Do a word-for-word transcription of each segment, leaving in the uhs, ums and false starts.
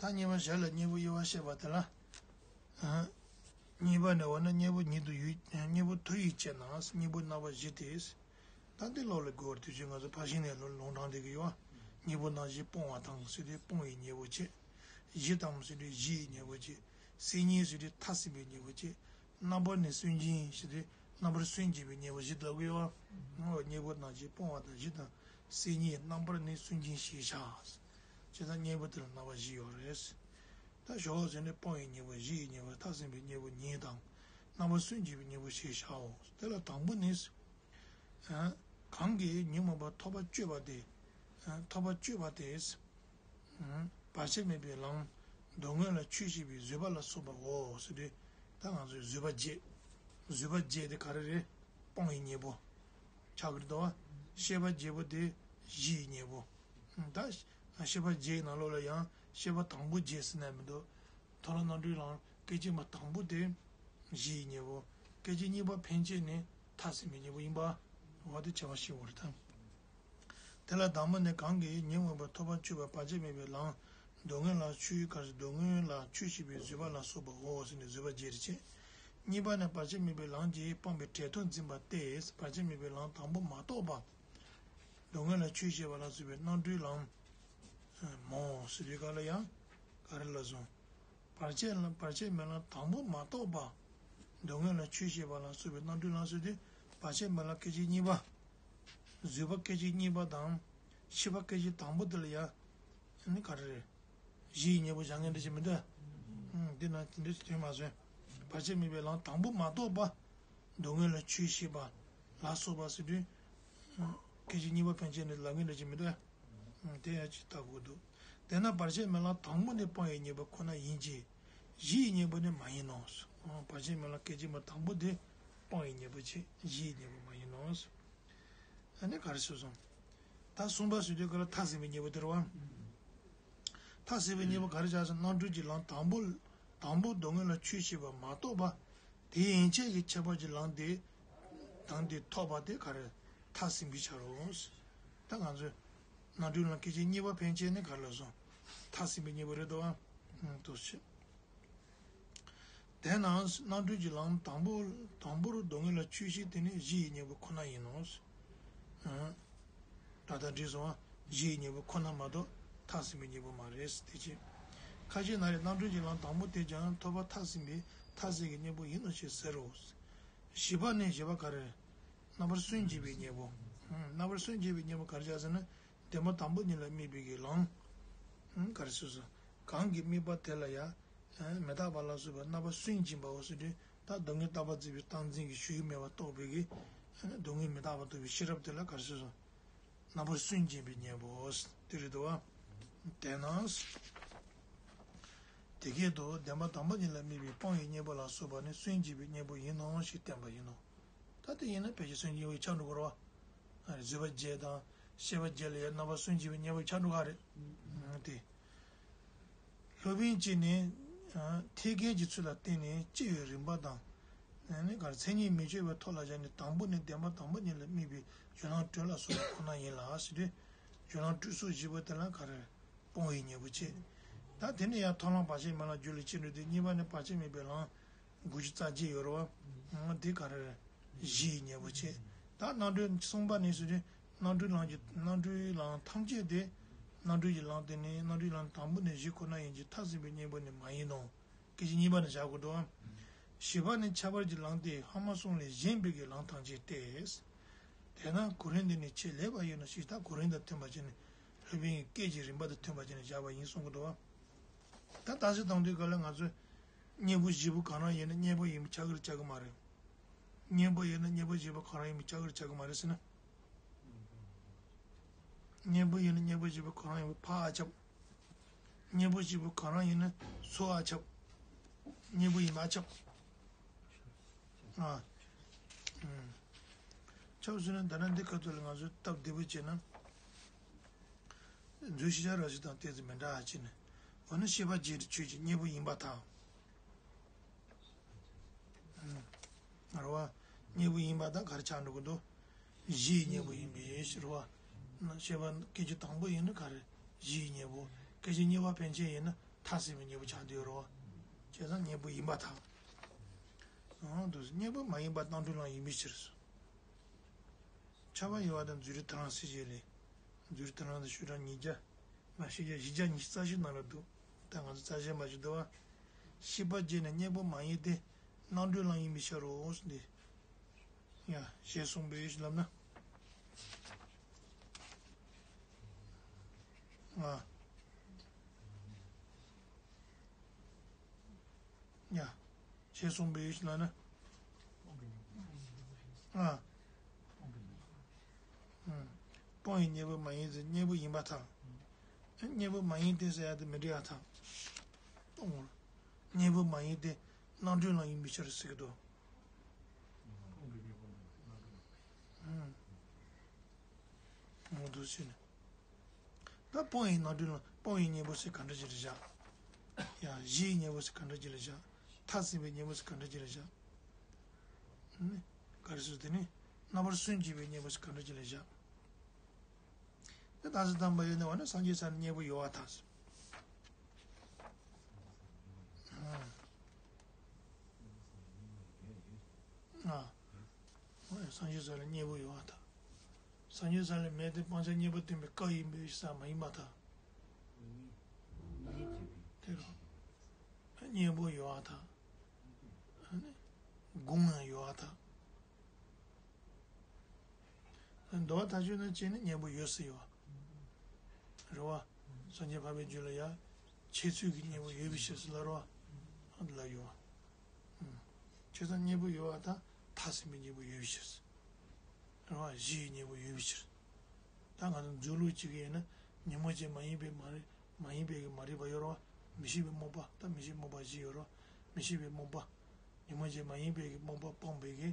ད་གཉིས་པ་གཞན་ལ་གཉེན་པོ་དབྱེ་བ་བཤད་པ་དེ་ལ། ཨ། གཉིས་པ་ནས་འོ་ན་གཉེན་པོ་ཉིད་དུ་ཡོད། གཉེན་པོ་མཐུ་ཡིས་བསྐྱེད་ན་གཉེན་པོ་རྣམ་པ་བཞི་སྟེ། ད་འདི་ཀློག་ལ་དགོས་པར་དུས་ཚོད་ང་ཚོ་ཕར་ཕྱིན་ནས་ལོ་ལུང་དྲངས་བསྡད་ཀྱི་ཡོད། གཉེན་པོ་རྣམ་བཞི་སྤོང་བ་དང་ཟེར་དུས་སྤོང་བའི་གཉེན་པོ་བྱེད། བཞི་དང་ཟེར་དུས་བཞི་ཡི་གཉེན་པོ་བྱེད། སྲིད་གཉིས་ཟེར་དུས་མཐར་ཕྱིན་པའི་གཉེན་པོ་བྱེད། རྣམ་པར་ནི་སུན་འབྱིན་ཟེར་དུས་རྣམ་པར་སུན་འབྱིན་པའི་གཉེན་པོ་བཞི་ལབ་ཀྱི་ཡོད། གཉེན་པོ་རྣམ་བཞི་སྤོང་བ་དང་བཞི་དང་། སྲིད་གཉིས་རྣམ་པར་ནི་སུན་འབྱིན་ཞེས་བྱ། བྱས་ཙང་གཉེན་པོ་དེ་ལ་རྣམ་པ་བཞི་ཡོད་རེད། ད་ཞོག་ཟེར་ནས་སྤོང་བའི་གཉེན་པོ་བཞི་ཡི་གཉེན་པོ་མཐར་ཕྱིན་པའི་གཉེན་པོ་ཉིད་དང་། རྣམ་པར་སུན་འབྱིན་པའི་གཉེན་པོ་ཞེས་བྱའོ། དེ་ལ་དང་པོ་ནི། ཨ། གང་གིས་ཉོན་མོངས་པ་ཐོབ་པ་གཅོད་པ་སྟེ། ཨ། ཐོབ་པ་གཅོད་པ་སྟེ། ཨ། བར་ཆད་མེད་པའི་ལམ། སྡུག་བསྔལ་ལ་ཆོས་བཤད་པའི་བཟོད་པ་ལ་སོགས་པའོ་ཟེར་དུས། ད་ང་ཚོས་བཟོད་པ་བརྒྱད། བཟོད་པ་བརྒྱད་དེ་ག་རེ་རེད། སྤོང་བའི་གཉེན་པོ་ཆགས་ཀྱི་འདུག་བ། བཤད་པ་བརྒྱད་པོ་དེ་བཞི་ཡི་གཉེན་པོ། ད་བཤད་པ་བརྒྱད་ནང་ལོགས་ལ་ཡང་བཤད་པ་དང་པོ་བརྒྱད་ཟེར་ན་མི་འདུག་མཐོ་ལ་རྣམ་གྲོལ་ལམ་སྐད་ཅིག་མ་དང་པོ་དེ་བཞི་ཡི་གཉེན་པོ། སྐད་ཅིག་གཉིས་པ་ཕན་ཆད་ནི་མཐར་ཕྱིན་པའི་གཉེན་པོ་ཡིན་པ། འོ་དེ་བྱ་བ་ཤེས་དགོས་རེད་ད། དེ་ལ་དང་པོ་ནི་གང་གིས་ཉོན་མོངས་པ་ཐོབ་པ་གཅོད་པ་བར་ཆད་མེད་པའི་ལམ། སྡུག་བསྔལ་ལ་ཆོས་ག་རེ་སྡུག་བསྔལ་ལ་ཆོས་བཤད་པའི་བཟོད་པ་ལ་སོགས་པའོ་ཟེར་ནས་བཟོད་པ་བརྒྱད་རེ་བྱེད། གཉིས་པ་ནི་བར་ཆད་མེད་པའི་ལམ་གྱིས་སྤངས་པའི་གྲལ་མཐུན་འཛིན་པ་སྟེ། བར་ཆད་མེད་པའི་ལམ་དང་པོ་མ་རྟོགས་པ། སྡུག་བསྔལ་ལ་ཆོས་བཤད་པ་ལ་སོགས་པའི་རྣམ་གྲོལ་ལམ། མོ་ཟེར་དུས་ག་ལ་ཡང་ག་རེ་ལ་སོང་། བར་ཆད་ལ་བར་ཆད་མེད་ལམ་དང་པོ་མ་རྟོགས་པ། སྡུག་བསྔལ་ལ་ཆོས་བཤད་པ་ལ་སོགས་པའི་རྣམ་གྲོལ་ལམ་ཟེར་དུས་བར་ཆད་མེད་ལམ་སྐད་ཅིག་གཉིས་པ། བཟོད་པ་སྐད་ཅིག་གཉིས་པ་དང་། ཤེས་པ་སྐད་ཅིག་དང་པོ་དེ་ལ་ཡང་། ཨ་ནི་ག་རེ་རེད། བཞི་ཡི་གཉེན་པོ་བཞག་མཁན་འདྲ་ཞིག་མི་འདུག་ཨང་། འདི་ན་དེ་འདྲ་ཞིག་ཐོན་མ་སོང་། བར་ཆད་མེད་པའི་ལམ་དང་པོ་མ་རྟོགས་པ། སྡུག་བསྔལ་ལ་ཆོས་བཤད་པ་ལ་སོགས་པ་ཟེར་དུས། ཨང་། སྐད་ཅིག་གཉིས་པ་ཕན་ཆད་ནི་ལབ་མཁན་འདྲ་ཞིག་མི་འདུག་ཨང་། དེ་ཡང་ཅིག་ལྟ་དགོས་འདུག་དེས་ན་བར་ཆད་མེད་ལམ་དང་པོ་ནི་སྤང་བའི་གཉེན་པོ་ཁོ་ན་ཡིན་གྱི། བཞི་ཡི་གཉེན་པོ་ནི་མ་ཡིན་ནོ། ཨང་། བར་ཆད་མེད་ལམ་སྐད་ཅིག་མ་དང་པོ་དེ་སྤང་བའི་གཉེན་པོ་བྱེད། བཞི་ཡི་གཉེན་པོ་མ་ཡིན་ནོ། ཨ་ནི་ག་རེ་ཟེར་སོང་། ད་གསུམ་པ་ཟེར་དུས་ག་ལ་མཐར་ཕྱིན་པའི་གཉེན་པོ་དེ་རེད་བ། མཐར་ཕྱིན་པའི་གཉེན་པོ་ག་རེ་བྱ་ཟེར་ན་རྣམ་གྲོལ་གྱི་ལམ་དང་པོ། དང་པོ་སྡུག་བསྔལ་ལ་ཆོས་བཤད་པ་མ་རྟོགས་པ། དེའི་ཡན་ཆད་ཀྱི་ཁྱད་པར་གྱི་ལམ་དེ། དང་དེ་ཐོབ་པ་དེ་ག་རེ་མཐར་ཕྱིན་པའི་ཆ་རོ། ད་ང་ཚོས་རྣམ་གྲོལ་ལམ་སྐད་ཅིག་གཉིས་པ་ཕན་ཆད་ནི་ག་རེ་ལ་སོང་། མཐར་ཕྱིན་པའི་གཉེན་པོ་རེད་དོ། ཨ། འདུག་སེ། དེས་ན་རྣམ་གྲོལ་གྱི་ལམ་དང་པོ། དང་པོར་སྡུག་བསྔལ་ལ་ཆོས་བཤད་དེ་ནི་བཞི་ཡི་གཉེན་པོ་ཁོ་ན་ཡིན་ནོ། ཨང་། ད་ལྟ་འགྲིག་སོང་ང་། བཞི་ཡི་གཉེན་པོ་ཁོ་ན་མ་གཏོགས་མཐར་ཕྱིན་པའི་གཉེན་པོ་མ་རེད་དེ་ཅི། ཁ་ཅིག་ན་རེ་རྣམ་གྲོལ་གྱི་ལམ་དང་པོ་དེ་ཀྱང་ཐོབ་པ་མཐར་ཕྱིན་པའི་མཐར་ཕྱིན་གྱི་གཉེན་པོ་ཡིན་ནོ་ཞེས་ཟེར་རོ། བཞི་པ་ནི་བཞི་པ་ག་རེ། རྣམ་པར་སུན་འབྱིན་པའི་གཉེན་པོ། ཨང་། རྣམ་པར་སུན་འབྱིན་པའི་གཉེན་པོ་ག་རེ་བྱ་ཟེར་ན། བདེན་པ་དང་པོ་ཉིད་ལ་དམིགས་པའི་གི་ལམ། ཨང་། ག་རེ་ཟེར་སོང་། གང་གིས་དམིགས་པ་དེ་ལ་ཡང་། མི་རྟག་པ་ལ་སོགས་པའི་རྣམ་པར་སུན་འབྱིན་པའོ་ཟེར་དུས། ད་སྡུག་བསྔལ་རྟག་པར་འཛིན་པའི་རྟག་འཛིན་གྱི་ཞུགས་ཡུལ་མེད་པར་རྟོགས་པའི་གི། སྡུག་བསྔལ་མི་རྟག་པར་རྟོགས་པའི་ཤེས་རབ་དེ་ལ་ག་རེ་ཟེར་སོང་། རྣམ་པར་སུན་འབྱིན་པའི་གཉེན་པོ། དེ་རེད་དོ། དེས་ན། དེ་སྐད་དུ་བདེན་པ་དང་པོ་ཉིད་ལ་དམིགས་པའི་སྤོང་བའི་གཉེན་པོ་ལ་སོགས་པ་ནི་སུན་འབྱིན་པའི་གཉེན་པོ་ཡིན་ནོ་ཞེས་བསྟན་པ་ཡིན་ནོ། ད་དེ་ཡིན་ན་ཕལ་ཆེར་སུན་འབྱིན་པའི་ཆ་འགྲོ་གི་རེད་བ། བཟོད་པ་བརྒྱད་དང་བཤད་པ་བརྒྱད་ལ་ཡང་རྣམ་པར་སུན་འབྱིན་པའི་གཉེན་པོའི་ཆ་འགྲོ་ག་རེད། དེ། སློབ་དཔོན་གྱིས་ནི། ཐེག་དཀའི་ཚུལ་ལ་བརྟེན་ནས་སྤྱི་ཡི་རིམ་པ་དང་། ནི་གར་མཚན་ཉིད་མི་གཅོད་པའི་ཐོག་ལ་བཞག་ནས་དང་པོ་ནི་བདེན་པ་དང་པོ་ཉིད་ལ་དམིགས་པའི་སྦྱོར་ལམ་དྲུག་ལ་སོགས་པ་ཁོ་ན་ཡིན་ལ་ཟེར་དུས། སྦྱོར་ལམ་དྲུག་སོགས་བཞི་པོ་དེ་ལ་ག་རེ། སྤོང་བའི་གཉེན་པོ་བྱེད། ད་དེ་ནས་ཡང་མཐོང་ལམ་བར་ཆད་མེད་ལམ་རྒྱུད་ལ་སྐྱེ་འགྲོ་དེ་གཉིས་པ་ནི་བར་ཆད་མེད་པའི་ལམ། དགུ་བཅུ་རྩ་བརྒྱད་ཡོད་རེད་བ། འདི་ག་རེ་རེད། བཞི་ཡི་གཉེན་པོ་བྱེད། ད་རྣམ་གྲོལ་གསུམ་པ་ནས་ཟེར་དུས་རྣམ་གྲོལ་ལམ་གྱི་རྣམ་གྲོལ་ལམ་ཐམས་ཅད་དེ། རྣམ་གྲོལ་གྱི་ལམ་དེ་ནི་རྣམ་གྲོལ་ལམ་དང་པོ་ནས་བཞི་ཁོ་ན་ཡིན་གྱི་མཐར་ཕྱིན་པའི་གཉེན་པོ་ནི་མ་ཡིན་ནོ། སྐད་ཅིག་གཉིས་པ་ནས་བཞག་དགོས་འདུག་ཨང་། བཞི་པ་ནི་ཁྱད་པར་གྱི་ལམ་སྟེ་སྔ་མ་གསུམ་ལས་གཞན་པའི་གི་ལམ་ཐམས་ཅད་སྟེ། དེས་ན་གོ་རིམ་འདི་ནི་ཆེས་ལེགས་པ་ཡིན་ནོ་ཞེས་ད་གོ་རིམ་དང་མཐུན་པ་བྱས་ནས་སློབ་དཔོན་གྱི་སྐད་ཀྱི་རིམ་པ་དང་མཐུན་པ་བྱས་ནས་བཞག་པ་ཡིན་གསུང་གི་འདུག་ཨང་། ད་ད་གཟོད་དང་དུས་ག་ལ་ང་ཚོས་གཉེན་པོ་བཞི་པོ་གང་རང་ཡིན་ན་གཉེན་པོ་ཡིན་པའི་ཆ་ཁར་བྱ་གི་མ་རེད། གཉེན་པོ་ཡིན་ན་གཉེན་པོ་བཞི་པོ་གང་རང་ཡིན་པའི་ཆ་ཁར་བྱ་གི་མ་རེད་ཟེར་ན། གཉེན་པོ་ཡིན་ན་གཉེན་པོ་བཞི་པོ་གང་རང་ཡིན་པའི་ཕར་ཨ་ཁྱབ། གཉེན་པོ་བཞི་པོ་གང་རང་ཡིན་ན་ཚུར་ཨ་ཁྱབ། གཉེན་པོ་ཡིན་པ་ཨ་ཁྱབ། ཨ། ཨུམ། ཁྱབ་ཟེར་ན་ད་ནི་འདི་ཁ་ཐུག་ལ་ང་ཚོས་སྟབས་བདེ་པོ་བྱས་ན། མཛོད་ཤེས་བྱ་རབ་བྱེད་དང་ཏོག་ཙམ་མི་འདྲ་བ་བྱས་ནས། འོ་ན་ཤེས་པ་བརྒྱད་དེ་ཆོས་ཀྱི་གཉེན་པོ་ཡིན་པ་དང་། ཨ། རེད་བ། གཉེན་པོ་ཡིན་པ་དང་ག་རེ་ཆགས་འགྲོ་གི་འདུག་བཞི་ཡི་གཉེན་པོ་ཡིན་པས་རེད་བ། ན་བཤད་པ་སྐད་ཅིག་དང་པོ་ཡིན་ན་ག་རེ། བཞི་ཡི་གཉེན་པོ། སྐད་ཅིག་གཉིས་པ་ཕན་ཆད་ཡིན་ན་ མཐའ་ཟིན་པའི་གཉེན་པོ་ཆགས་བསྡད་ཡོད་རེད་བ། བྱས་ཙང་གཉེན་པོ་ཡིན་པར་ཐལ། འོ་འདུག་སེ། གཉེན་པོ་མ་ཡིན་པ་རྣམ་གྲོལ་ལམ་ཡིན་པའི་ཕྱིར། ཁྱབ་པ་ཡོད་པ་དང་རྫུ་འཕྲུལ་ཐལ་རང་སྲིད་བྱེད་ལས། རྫུ་འཕྲུལ་ཐལ་རང་དང་ཤུགས་དྲག་ཉིས་བརྒྱ། མ་ཤེས་བརྒྱ་བཞི་བརྒྱ་ཉི་ཤུ་རྩ་བཞི་ནང་ལ་འདུག་ད་ང་ཚོ་རྩ་ཤེས་མ་ཞིག་འདུག་བ། ཤེས་པ་བརྗེད་ནས་གཉེན་པོ་མ་ཡིན་ཏེ། རྣམ་གྲོལ་ལམ་ཡིན་པའི་ཕྱིར་རོ་ཟེར་འདི། ཡ། ཞེས་གསུངས་པའི་ལབ་ན། ཨ། ཡ། ཞེས་གསུངས་པའི་ལབ་ན། ཨ། ཨུམ། སྤོང་བའི་གཉེན་པོ་མ་ཡིན་ཏེ་གཉེན་པོ་ཡིན་པར་ཐལ། གཉེན་པོ་མ་ཡིན་ཏེ་ཟེར་ཡ་དེ་མི་འགྲིག་ཡ་ཐལ། སྤོང་བ། གཉེན་པོ་མ་ཡིན་ཏེ་རྣམ་གྲོལ་ལམ་ཡིན་པའི་ཕྱིར་ཟེར་གི་འདུག་ཨུམ། འོ་འདུག་སེ་ནས། ད་སྤོང་བའི་རྣམ་གྲོལ་ལམ། སྤོང་བའི་གཉེན་པོ་ཟེར་ག་འདྲ་ཅིག་ལ་བཞག་ཡང་གཞི་ཡི་གཉེན་པོ་ཟེར་ག་འདྲ་ཅིག་ལ་བཞག་མཐའ་ཟིན་པའི་གཉེན་པོ་ཟེར་ག་འདྲ་ཅིག་ལ་བཞག་ནི། ག་རེ་ཟེར་དེ་ནི། རྣམ་པར་སུན་འབྱིན་པའི་གཉེན་པོ་ཟེར་ག་འདྲ་ཅིག་ལ་བཞག་དེ་ད་ཟེར་དམ་པ་ཡོད་ནི་བ་ནི་སངས་རྒྱས་ས་ནི་གཉེན་པོ་ཡོད་བ་ཐལ་ཟེར། ཨ། སངས་རྒྱས་ས་ལ་གཉེན་པོ་ཡོད་བ་ཐལ། སངས་རྒྱས་ས་ལ་མེད་དེ་སྤང་བྱ་གཉེན་པོ་སྟོན་པའི་སྐབས་ཡིན་པའི་ས་མ་ཡིན་པ་ཐལ། དེ་རུ། གཉེན་པོ་ཡོད་བ་ཐལ། སྒོམ་ཡང་ཡོད་བ་ཐལ། འདུལ་བ་མཐའ་དཔྱོད་ན་ཅི་ནི་གཉེན་པོ་ཡོད་ཟེར་ཡོད་བ། རེད་བ། སངས་རྒྱས་འཕགས་པའི་རྒྱུད་ལ་ཡང་། འཆད་ཚུལ་གྱི་གཉེན་པོ་ཡོད་པའི་ཕྱིར་ཟེར་ལ་རེད་བ། ལ་ཡོད་བ། བྱས་ཙང་གཉེན་པོ་ཡོད་བ་དང་མཐའ་ཟིན་པའི་གཉེན་པོ་ཡོད་པའི་ཕྱིར། རེད་བ། གཞི་ཡི་གཉེན་པོ་ཡོད་པའི་ཕྱིར། ད་ང་ཚོ་མཛོད་ལུགས་གཅིག་གི་ཡིན་ན་ཉོན་མོངས་ཅན་མ་ཡིན་པའི་མ་རིག་མ་ཡིན་པའི་གི་མ་རིག་པ་ཡོད་རེད་བ། མི་ཤེས་པའི་རྨོངས་པ་ད་མི་ཤེས་རྨོངས་པ་བཞི་ཡོད་རེད་བ། མི་ཤེས་པའི་རྨོངས་པ། ཉོན་མོངས་ཅན་མ་ཡིན་པའི་གི་རྨོངས་པ་སྤངས་པའི་གི།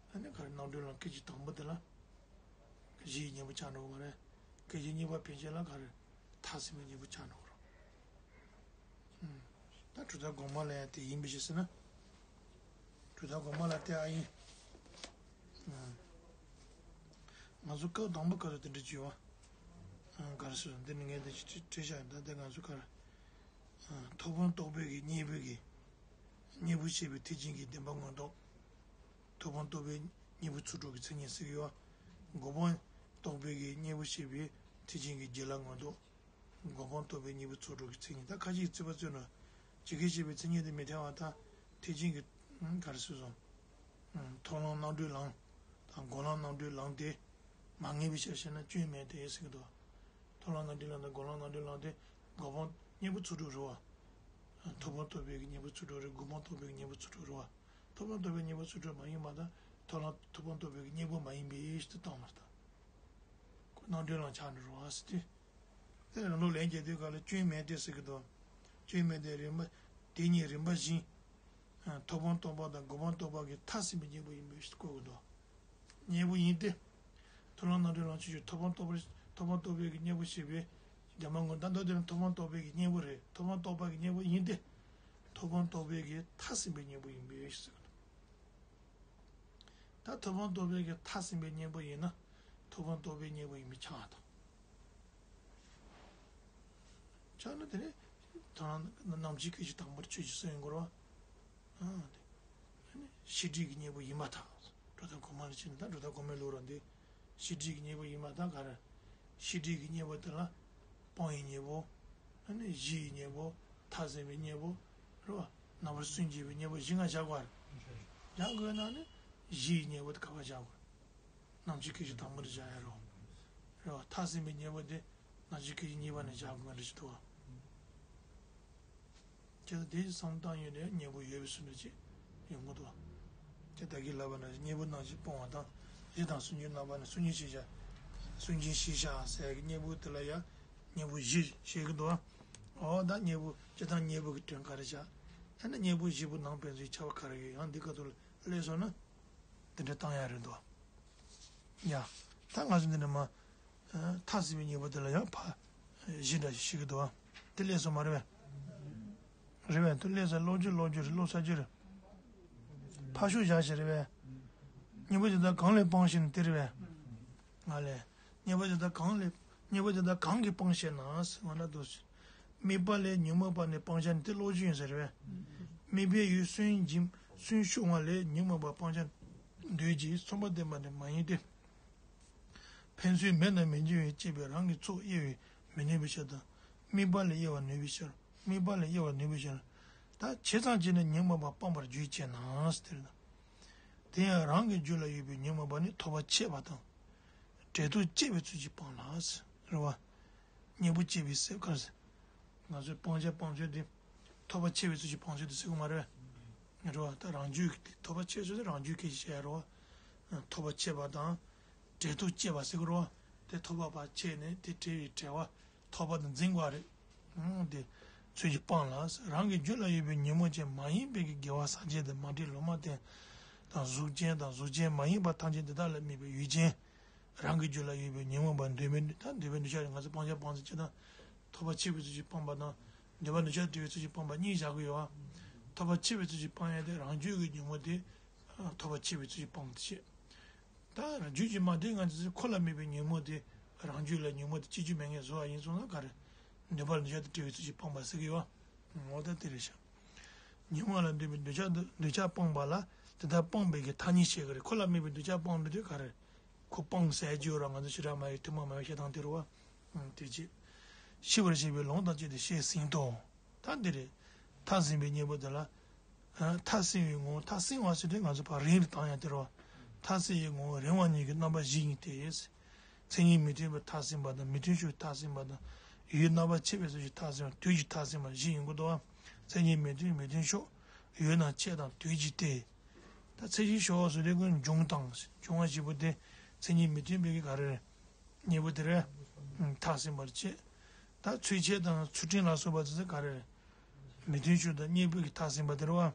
ཨ་ནི་ག་རེ་རྣམ་གྲོལ་ལམ་སྐད་ཅིག་དང་པོ་དེ་ལ། གཞི་ཡི་གཉེན་པོ་ཆགས་འགྲོ་གི་མ་རེད། སྐད་ཅིག་གཉིས་པ་ཕན་ཆད་ལ་ག་རེ། མཐའ་ཟིན་པའི་གཉེན་པོ་ཆགས་འགྲོ་གི་རེད། ཨུམ། ད་གྲུབ་མཐའ་གོང་མ་ལ་ཡང་དེ་ཡིན་པའི་ཕྱིར་ཟེར་ན། གྲུབ་མཐའ་གོང་མ་ལ་དེ་ཨ་ཡིན། ཨུམ། ང་ཚོ་སྐབས་དང་པོ་སྐབས་སུ་དེ་འདྲ་བྱས་བ། ཨུམ། ག་རེ་ཟེར་འདི་ནི་ངས་འདི་ཅིག་བྲིས་བཞག་ཡིན། ད་དེ་ང་ཚོ་ག་རེ། ཨུམ། ཐོབ་དཔང་རྟོགས་པའི་གི་གཉེན་པོའི་གི། གཉེན་པོ་བྱས་པའི་ཐེག་ཆེན་གྱི་བདེན་པ་མངོན་རྟོགས། ཐོབ་དཔང་རྟོགས་པའི་གཉེན་པོ་ཚུལ་ཁྲིམས་ཀྱི་མཚན་ཉིད་ཟེར་གྱི་ཡོད། གོ་འཕང་རྟོགས་པའི་གི་གཉེན་པོ་བྱས་པའི་ཐེག་ཆེན་གྱི་དགེ་ལེགས་མངོན་རྟོགས། གོ་འཕང་རྟོགས་པའི་གཉེན་པོ་ཚུལ་ཁྲིམས་ཀྱི་མཚན་ཉིད། ད་ཁ་ཅིག་རྩོད་པ་རྩོད་ན། ཇི་སྐད་བཤད་པའི་མཚན་ཉིད་དེ་མི་འཐད་པ་དང་། ཐེག་ཆེན་གྱི། ག་རེ་ཟེར་སོང་། ཐོབ་ལམ་རྣམ་གྲོལ་ལམ། དང་སྒོམ་ལམ་རྣམ་གྲོལ་ལམ་དེ། མ་ངེས་པའི་ཕྱིར་ཞེ་ན་སྐྱོན་མེད་དེ་ཟེར་གྱི་འདུག་ཐོབ་ལམ་རྣམ་གྲོལ་ལམ་དང་སྒོམ་ལམ་རྣམ་གྲོལ་ལམ་དེ། གོ་འཕང་གཉེན་པོ་ཚུལ་ཁྲིམས་རེད་བ། ཐོབ་དཔང་རྟོགས་པའི་གི་གཉེན་པོ་ཚུལ་ཁྲིམས་རེད། གོ་འཕང་རྟོགས་པའི་གི་གཉེན་པོ་ཚུལ་ཁྲིམས་རེད་བ། ཐོབ་དཔང་རྟོགས་པའི་གཉེན་པོ་ཚུལ་ཁྲིམས་མ་ཡིན་པ་དང་། ཐོབ་ལམ་ཐོབ་དཔང་རྟོགས་པའི་གི་གཉེན་པོ་མ་ཡིན་པའི་ཕྱིར་དུ་བཏང་བར་ལྟ། ཁོ་རྣམ་གྲོལ་ལམ་ཆགས་འགྲོ་རུང་བ་ཟེར་ཏེ། དེ་རང་ལུགས་ལན་རྒྱག་དུས་སྐབས་ལ་སྐྱོན་མེད་དེ་ཟེར་གྱི་འདུག་སྐྱོན་མེད་དེ་རིམ་པ། དེ་ཉིད་རིམ་པ་བཞིན། ཐོབ་དཔང་རྟོགས་པ་དང་གོ་འཕང་རྟོགས་པ་གི་མཐའ་ཟིན་པའི་གཉེན་པོ་ཡིན་པའི་ཕྱིར་བཀོད་དགོས་འདུག་གཉེན་པོ་ཡིན་ཏེ། ཐོབ་ལམ་རྣམ་གྲོལ་ལམ་ཆོས་ཅན། ཐོབ་དཔང་རྟོགས་པའི་ཐོབ་དཔང་རྟོགས་པའི་གི་གཉེན་པོ་བྱས་པའི། བདེན་པ་མངོན་ད་མདོ་དེ་ནི་ཐོབ་དཔང་རྟོགས་པའི་གི་གཉེན་པོ་རེད། ཐོབ་དཔང་རྟོགས་པ་གི་གཉེན་པོ་ཡིན་ཏེ། ཐོབ་དཔང་རྟོགས་པའི་གི་མཐའ་ཟིན་པའི་གཉེན་པོ་ཡིན་པའི་ཕྱིར་ཟེར་གྱི་འདུག་ད་ཐོབ་དཔང་རྟོགས་པའི་གི་མཐའ་ཟིན་པའི་གཉེན་པོ་ཡིན་ན། ཐོབ་དཔང་རྟོགས་པའི་གཉེན་པོ་ཡིན་པས་ཁྱབ་པ་དང་། ཁྱབ་ན་དེ་ནི། ད་རྣམ་བཅད་སྐད་ཅིག་དང་པོར་ཆོས་ཅན་གསུམ་ཡིན་དགོས་རེད་བ། ཨ། དེ། ཤེས་སྒྲིབ་ཀྱི་གཉེན་པོ་ཡིན་པར་ཐལ། གྲུབ་མཐའ་གོང་མ་ལ་ཕྱིན་ན་ད་གྲུབ་མཐའ་གོང་མའི་ལུགས་རང་དེ། ཤེས་སྒྲིབ་ཀྱི་གཉེན་པོ་ཡིན་པར་ཐལ་ག་རེ། ཤེས་སྒྲིབ་ཀྱི་གཉེན་པོ་དེ་ལ། སྤང་བའི་གཉེན་པོ། ཨ་ནི་གཞི་ཡི་གཉེན་པོ། མཐའ་ཟིན་པའི་གཉེན་པོ། རེད་བ། རྣམ་པར་སུན་འབྱིན་པའི་གཉེན་པོ་བཞི་ལྔ་བཞག་དགོས་རེད། བཞག་དགོས་ན་ནི། གཞི་ཡི་གཉེན་པོ་དེ་ག་པར་བཞག་དགོས་རེད། རྣམ་བཅད་སྐད་ཅིག་དང་པོ་དེ་བཞག་ཡ་རེད་བ། རེད་བ། མཐའ་ཟིན་པའི་གཉེན་པོ་དེ། རྣམ་བཅད་སྐད་ཅིག་གཉིས་པ་ནས་བཞག་དགོས་རེད་ཅེས་འདུག་བ། ཁྱེད་ཚོ་དེའི་བསམ་སྟངས་ཡོད་ནས་གཉེན་པོ་ཡོད་པའི་བཟོ་འདྲ་ཅིག་ཡོང་གི་འདུག་ཁྱེད་བདག་གིས་ལབ་པ་ན་གཉེན་པོ་རྣམ་བཞི་སྤོང་བ་དང་། གཞི་དང་སུན་འབྱིན་རྣམ་པ་ནི་སུན་འབྱིན་ཞེས་བྱ། སུན་འབྱིན་ཞེས་བྱ་ཟེར་གྱི་གཉེན་པོ་དེ་ལ་ཡང་གཉེན་པོ་བཞི་ཞེས་ཀྱི་འདུག་ཨོ་ད་གཉེན་པོ་སྤྱིར་བཏང་གཉེན་པོ་གི་དོན་ག་རེ་བྱ། ཨ་ནི་གཉེན་པོ་བཞི་པོ་ནང་ཕན་ཚུན་ཁྱད་པར་ག་རེ་ཡོད། ཡང་འདི་ག་ཐོག་ལ་སླེབས་སོང་ན་དེ་འདྲ་བཏང་ཡ་རེད་འདུག་ཡ། ད་ང་ཚོ་འདི་ནས་མ། མཐའ་ཟིན་པའི་གཉེན་པོ་དེ་ལ་ཡང་ཕ། གཞི་འདྲ་ཞིག་ཤེས་ཀྱི་འདུག་བ། དེ་སླེབས་སོང་མ་རེད་པས། རེད་པས། དེ་སླེབས་ས་ཀློག་རྒྱུ་ཀློག་རྒྱུ་རེད། ཀློག་ཚར་རྒྱུ་རེད། ཕར་ཕྱོགས་བཞག་ཞིག་རེད་པས། གཉེན་པོ་དེ་དག་གང་ལས་སྤངས་ཤེ་ན་དེ་རེད་པས། ང་ལས། གཉེན་པོ་དེ་དག་གང་ལས། གཉེན་པོ་དེ་དག་གང་གིས་སྤངས་ཤེ་ན་ཟེར་བ་ན་འདུག་ཟེར། དམིགས་པ་ལས་ཉོན་མོངས་པ་ནི་སྤང་བྱ་ནི། དེ་ཀློག་རྒྱུ་ཡིན་ཟེར་བས། དམིགས་པའི་ཡུལ་སུན་འབྱིན་སུན་ཕྱུང་བ་ལས་ཉོན་མོངས་པ་སྤང་བྱ་འདོད་ཀྱི་མཚུངས་པ་ལྡན་པ་ནི་མ་ཡིན་ཏེ། ཕན་ཚུན་མེད་ན་མི་འབྱུང་བས་བསྐྱེད་པའི་རང་གི་ཚོགས་དབྱེ་བས་མི་གནས་པའི་ཕྱིར་དང་། དམིགས་པ་ལས་དབྱེ་བ་ནོད་པའི་ཕྱིར། དམིགས་པ་ལས་དབྱེ་བ་ནོད་པའི་ཕྱིར། ད་ཇི་ཙམ་གྱིས་ནི་ཉོན་མོངས་པ་སྤངས་པར་འགྱུར་ཅེ་ན་ཟེར་ན། དེ་ཡང་རང་གི་རྒྱུད་ལ་ཡོད་པའི་ཉོན་མོངས་པ་ནི་ཐོབ་པ་ཆད་པ་དང་། འབྲས་རྟོག་སྐྱེ་བའི་ཚུལ་གྱིས་སྤངས་ལ་ཟེར་རེད་བ། གཉེན་པོ་སྐྱེས་པའི་སེམས་ཁར་ཟེར། ང་ཚོས་སྤང་བྱ་སྤང་ཚུལ་དེ། ཐོབ་པ་ཆད་པའི་ཚུལ་གྱིས་སྤང་ཚུལ་དེ་ཟེར་གི་མ་རེད། རེད་བ། ད་རང་རྒྱུད་ཀྱི་ཐོབ་པ་ཆད་ཚུལ་དེ་རང་རྒྱུད་སྐད་ཆ་བཤད་ཡ་རེད་བ། ཐོབ་པ་ཆད་པ་དང་། འབྲས་རྟོག་སྐྱེ་བ་ཟེར་གི་རེད་བ། དེ་ཐོབ་པ་ཕར་ཆད་ནས་དེ་བྲལ་བའི་བྲལ་བ། ཐོབ་པ་དང་འཛིན་པ་རེད། ཨང་། དེ་ཚུལ་གྱིས་སྤངས་ལ། རང་གི་རྒྱུད་ལ་ཡོད་པའི་ཉོན་མོངས་ཅན་མ་ཡིན་པའི་གི་དགེ་བ་སངས་རྒྱས་དང་མ་འདྲེས་ལུང་མ་བསྟན། དང་གཟུགས་ཅན་དང་གཟུགས་ཅན་མ་ཡིན་པ་ཐམས་ཅད་དེ་དག་ལ་དམིགས་པའི་ཡུལ་ཅན། རང་གི་རྒྱུད་ལ་ཡོད་པའི་ཉོན་མོངས་པ་འདོད་པའི་ད་འདོད་པའི་འདོད་ཆགས་རེད། ང་ཚོ་སྤང་བྱ་སྤང་ཚུལ་སྤྱིར་བཏང་ཐོབ་པ་ཆད་པའི་ཚུལ་གྱིས་སྤངས་པ་དང་། འདོད་པ་འདོད་ཆགས་བྲལ་བའི་ཚུལ་གྱིས་སྤངས་པ་གཉིས་བཞག་གི་ཡོད་བ། ཐོབ་པ་ཆད་པའི་ཚུལ་གྱིས་སྤང་ཡ་དེ་རང་རྒྱུད་ཀྱི་ཉོན་མོངས་དེ། ཐོབ་པ་ཆད་པའི་ཚུལ་གྱིས་སྤངས་ཏེ་བྱེད། ད་རྒྱུད་ཀྱི་མ་འདྲེས་ང་ཚོས་ཁོ་ལ་དམིགས་པའི་ཉོན་མོངས་དེ། རང་རྒྱུད་ལ་ཉོན་མོངས་དེ་སྐྱེ་རྒྱུ་མེད་མཁན་བཟོ་བ་ཡིན་སོང་ན་ག་རེ། འདོད་པ་འདོད་ཆགས་དང་བྲལ་བའི་ཚུལ་གྱིས་སྤངས་པ་ཟེར་གི་ཡོད། འོ་ད་དེ་རེད་ཤག་ཉོན་མོངས་ལ་འདོད་པའི་འདོད་ཆགས་འདོད་འདོད་ཆགས་སྤངས་པ་ལ་དེ་ལྟར་སྤངས་པའི་གི་ཐ་སྙད་བཤད་གི་རེད། ཁོ་ལ་དམིགས་པའི་འདོད་ཆགས་སྤངས་པའི་དུས་ག་རེ། ཁོ་སྤངས་ཟེར་གྱི་ཡོད་ར། ང་ཚོ་ཞེ་དྲག་མ་ཡི་ཐུན་མོང་མ་ཡི་བཤད་སྟངས་དེ་རེད་བ། དེ་རྗེས། ཤི་བར་བྱེད་པའི་ལོང་དང་བཅས་ཏེ་བཤད་ཟིན་ཏོ། ད་འདི་རེད། མཐའ་ཟིན་པའི་གཉེན་པོ་དེ་ལ། མཐའ་ཟིན་པའི་ངོ་བོ། མཐའ་ཟིན་པ་ཟེར་དུས་ང་ཚོ་ཕར་རིང་རུ་བཏང་ཡ་དེ་རེད་བ། མཐའ་ཟིན་པའི་ངོ་བོ་རིང་བ་གཉིས་ཀྱི་རྣམ་པ་བཞི་ཡིན་ཏེ། མཚན་ཉིད་མི་མཐུན་པའི་མཐའ་ཟིན་པ་དང་། མི་མཐུན་ཕྱོགས་མཐའ་ཟིན་པ་དང་། ཡུལ་རྣམ་པར་ཕྱེ་བའི་ཕྱོགས་ཀྱི་མཐའ་ཟིན་པ། དུས་ཀྱི་མཐའ་ཟིན་པ་བཞི་ཡིན་དགོས་འདུག་བ། མཚན་ཉིད་མི་མཐུན་མི་མཐུན་ཕྱོགས། ཡུལ་རྣམ་ཕྱེ་དང་དུས་ཀྱི་སྟེ། ད་མཚན་ཉིད་ཕྱོགས་སུ་དེ་ཀུན་འབྱུང་དང་། འབྱུང་བ་བཞི་པོ་དེ་མཚན་ཉིད་མི་མཐུན་པའི་གི་ག་རེ་རེད། གཉེན་པོ་དེ་རེད། མཐའ་ཟིན་པར་བྱེད། ད་ཚུལ་འཆལ་དང་ཚུལ་ཁྲིམས་ལ་སོགས་པ་དེ་ཚོ་ག་རེ་རེད། མི་མཐུན་ཕྱོགས་དང་གཉེན་པོའི་གི་མཐའ་ཟིན་པ་དེ་རེད་བ།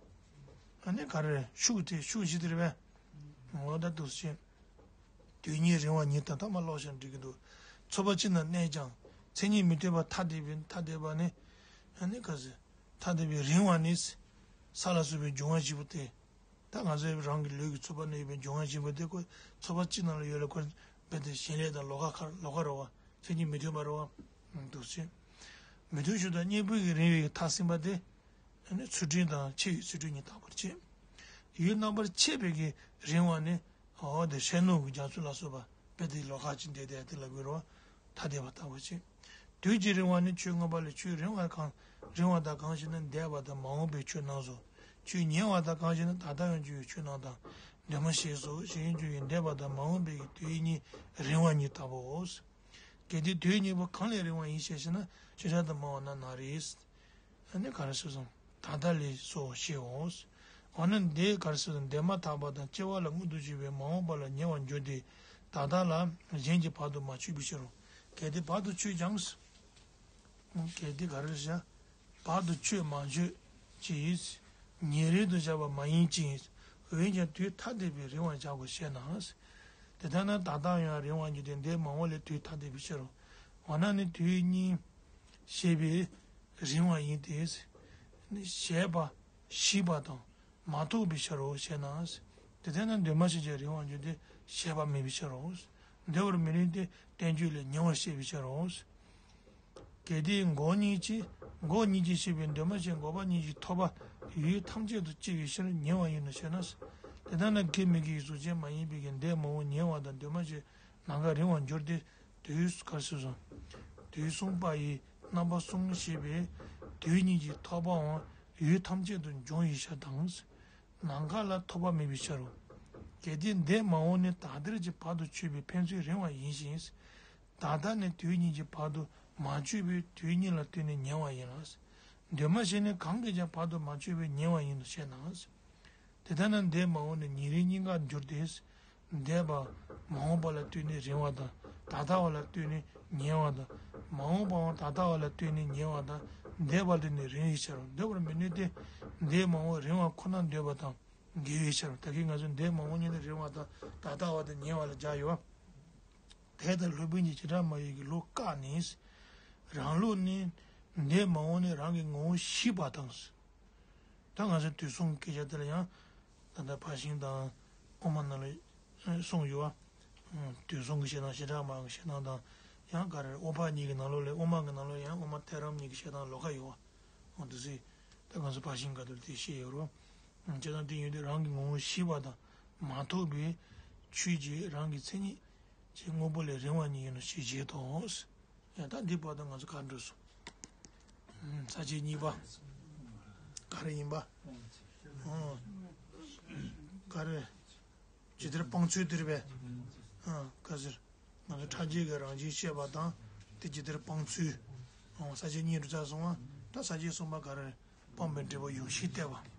ཨ་ནི་ག་རེ་རེད། ཤུགས་དེ་ཤུགས་བཞི་དེ་རེད་བས། འོ་ད་འདུག་སེ་བྱེད། དུས་གཉིས་རིང་བ་ཉིད་དང་ཐ་མ་ཀློག་བྱས་འགྲིག་གི་འདུག་ཚོགས་པ་གཅིག་ན་གནས་ཀྱང་མཚན་ཉིད་མི་མཐུན་པ་ཐ་དད་པའི་ཐ་དད་པ་ནི། ཨ་ནི་ག་ཟེར། ཐ་དད་པའི་རིང་བ་ནི། ས་ལ་སོགས་པའི་འབྱུང་བ་བཞི་པོ་སྟེ། ད་ང་ཚོའི་རང་གི་ལུས་ཀྱི་ཚོགས་པ་ན་ཡོད་པའི་འབྱུང་བ་བཞི་པོ་དེ་ཁོ་ཚོགས་པ་གཅིག་ནང་ལ་ཡོད་ལ་ཁོ་རྦད་དེ་གཞན་ལས་དང་ལོགས་ཀ་ཁར་ལོགས་ཀ་རེད་བ། མཚན་ཉིད་མི་མཐུན་པ་རེད་བ། འདུག་སེ། མི་མཐུན་ཕྱོགས་དང་གཉེན་པོའི་གི་རིང་བའི་གི་མཐའ་ཟིན་པ་དེ། ཨ་ནི་ཚུལ་ཁྲིམས་དང་ཕྱེ་བའི་ཚུལ་ཁྲིམས་གཉིས་དག་པར་བྱེད། ཡུལ་རྣམ་པར་ཕྱེ་བའི་གི་རིང་བ་ནི། འོ་དེ་ཤེས་ནོར་གྱི་རྒྱ་མཚོ་ལ་སོགས་པ་རྦད་དེ་ལོགས་ཀ་ཅིག་འདྲེས་བསྡད་དེ་ལ་དགོས་རེད་བ། ཐ་དད་པ་ལྟ་བུ་ཅིག་དུས་ཀྱི་རིང་བ་ནི་ཆོས་མངོན་པ་ལས། ཆོས་རིང་བ་གང་རིང་བ་དག་གང་ཞེ་ན། འདས་པ་དང་མ་འོངས་པའི་ཆོས་རྣམས་སོ། ཆོས་ཉེ་བ་དག་གང་ཞེ་ན། ད་ལྟ་ཡང་འགྱུར་བའི་ཆོས་རྣམས་དང་། འདུས་མ་བྱས་སོ་ཞེས་ཡང་འགྱུར་བའི། འདས་པ་དང་མ་འོངས་པའི་དུས་གཉིས་རིང་བ་ཉིད་ལྟ་བུའོ། གལ་ཏེ་དུས་གཉིས་པོ་གང་ལས་རིང་བ་ཡིན་ཞེས་བཤད་ན། ཕྱི་དགྲ་དང་སྨྲ་བ་རྣམས་ན་རེ། ཨ་ནི་ག་རེ་ཟེར་སོང་། ད་ལྟ་ལས་སོ་ཞེའོ། འོ་ན་འདི་ག་རེ་ཟེར་སོང་། འདས་མ་ཐག་པ་དང་སྐྱེ་བ་ལ་མངོན་དུ་གྱུར་པའི་མ་འོངས་པ་ལ་ཉེ་བར་འགྱུར་ཏེ། ད་ལྟ་ལ་གཞན་གྱིས་བར་དུ་མ་ཆོད་པའི་ཕྱིར་རོ། གལ་ཏེ་བར་དུ་ཆོད་ཀྱང་། གལ་ཏེ་ག་རེ་ཟེར། བར་དུ་ཆོད་མ་ཆོད་ཅིང་། ཉེ་རིང་དུ་བཞག་པ་མ་ཡིན་ཅིང་། འོན་ཀྱང་དུས་ཐ་དད་པའི་རིང་བར་བཞག་གོ་ཞེ་ན། དེ་ལྟར་ན་ད་ལྟ་ཡང་རིང་བར་འགྱུར་ཏེ། འདས་མ་འོངས་ལས་དུས་ཐ་དད་པའི་ཕྱིར་རོ། འོ་ན་ནི་དུས་གཉིས་ཞེས་པའི་རིང་བ་ཡིན་ཏེ། ནི་བྱས་པ་ཞིག་པ་དང་མ་གཏོགས་པའི་ཕྱིར་རོ་ཞེ་ན། དེ་ལྟར་ན་འདུས་མ་བྱས་ཀྱི་རིང་བར་འགྱུར་ཏེ་བྱས་པ་མེད་པའི་ཕྱིར་རོ། འདས་པར་མི་རིང་སྟེ་བསྟན་བཅོས་ལས་ཉེ་བར་བཤད་པའི་ཕྱིར་རོ། གལ་ཏེ་འགོག་གཉིས་ཀྱིས། འགོག་གཉིས་ཀྱིས་བཤད་པའི་འདུས་མ་བྱས་འགོག་པ་གཉིས་ཀྱི་ཐོབ་པ་ཡུལ་ཐམས་ཅད་དུ་སྐྱེ་བའི་ཕྱིར་ཉེ་བ་ཡིན་ནོ་ཞེ་ན། དེ་ལྟར་ན་སྐྱེ་མེད་ཀྱི་གཟུགས་ཅན་མ་ཡིན་པའི་གི་འདས་མ་འོངས་ཉེ་བ་དང་འདུས་མ་བྱས་ནམ་མཁའ་རིང་བར་འགྱུར་ཏེ། དུས་ག་རེ་ཟེར་སོང་། དུས་གསུམ་པ་ཡི་རྣམ་པ་གསུམ་ཞེས་པའི་དུས་གཉིས་ཀྱི་ཐོབ་པའང་ཡུལ་ཐམས་ཅད་དུ་འབྱུང་བའི་ཕྱིར་དང་། ནམ་མཁའ་ལ་ཐོབ་པ་མེད་པའི་ཕྱིར་རོ། གལ་ཏེ་འདས་མ་འོངས་ནི་ད་ལྟར་གྱི་བར་དུ་ཆོད་པའི་ཕན་ཚུན་རིང་བ་ཡིན་ཞིང་། ད་ལྟ་ནི་དུས་གཉིས་ཀྱི་བར་དུ་མ་ཆོད་པས་དུས་གཉིས་ལ་ལྟོས་ནས་ཉེ་བ་ཡིན་ལ། འདུས་མ་བྱས་ནི་གང་གིས་ཀྱང་བར་དུ་མ་ཆོད་པས་ཉེ་བ་ཡིན་ནོ་ཞེ་ན། དེ་ལྟར་ན་འདས་མ་འོངས་ནི་ཉེ་རིང་གཉིས་ཀར་འགྱུར་ཏེ། འདས་པ་མ་འོངས་པ་ལ་ལྟོས་ནས་རིང་བ་དང་། ད་ལྟ་བ་ལ་ལྟོས་ནས་ཉེ་བ་དང་། མ་འོངས་པའང་ད་ལྟ་བ་ལ་ལྟོས་ནས་ཉེ་བ་དང་། འདས་པ་ལ་ལྟོས་ནས་རིང་བའི་ཕྱིར་རོ། འདོད་པར་མི་ནུས་ཏེ། འདས་མ་འོངས་རིང་བ་ཁོ་ནར་འདོད་པ་དང་འགལ་བའི་ཕྱིར་རོ། ད་གིན་ང་ཚོས་འདས་མ་འོངས་གཉིས་ནི་རིང་བ་དང་ད་ལྟ་བ་དང་ཉེ་བ་ལ་སྦྱར་ཡོད། དེ་ལྟར་སློབ་དཔོན་གྱིས་བྱེ་བྲག་སྨྲ་བའི་གི་ལུགས་བཀག་ནས། རང་ལུགས་ནི་འདས་མ་འོངས་ནི་རང་གི་ངོ་བོ་ཞིག་པ་དང་། ད་ང་ཚོས་དུས་གསུམ་སྐད་ཆ་དེ་ལ་ཡང་ད་ལྟ་ཕར་ཕྱིན་དང་དབུ་མ་ནང་ལ་གསུངས་ཡོད་པ། དུས་གསུམ་གྱི་ཞེ་སྡང་བྱེ་བྲག་སྨྲ་བའི་ཞེ་སྡང་དང་ ཡང་ག་རེ་རེད། འོད་དཔག་གཉིས་ཀྱི་ནང་ལོགས་ལ། འོད་མ་གི་ནང་ལོགས་ཡང་འོད་མ་ཐལ་རམ་གཉིས་ཀྱི་བཤད་སྟངས་ལོགས་ཀ་ཡོད་པ། འོ་འདུག་སེ། ད་ང་ཚོ་ཕར་ཕྱིན་ག་དུས་དེ་བཤད་ཡོད་རོ། བྱས་ཙང་དེ་ཡོད་དུས་རང་གི་ངོ་བོ་ཤེས་པ་དང་མ་ཐོགས་པའི་ཆོས་ཀྱི་རང་གི་མཚན་ཉིད་ཀྱི་དངོས་པོ་ལས་རིང་བ་ཉིད་ཡིན་ནོ་ཞེས་བཞེད་དོ། ཡང་ད་འདི་བར་དུ་ང་ཚོ་ག་འགྲོ་སོང་། ས་བཅད་གཉིས་པ། ག་རེ་ཡིན་པ། ཨོ། ག་རེ། ཇི་ལྟར་སྤང་ཚུལ་དེ་རེད་པས། ཨ། ག་ཟེར། ང་ཚོ་ཕྲ་རྒྱས་ཀྱི་རང་བཞིན་བཤད་པ་དང་། དེ་ཇི་ལྟར་སྤང་ཚུལ། ཨོ། ས་བཅད་གཉིས་འགྲོ་ཚར་སོང་བ། ད་ས་བཅད་གསུམ་པ་ག་རེ། སྤངས་པའི་འབྲས་བུ་ཡོངས་ཤེས་བསྟོད་པ།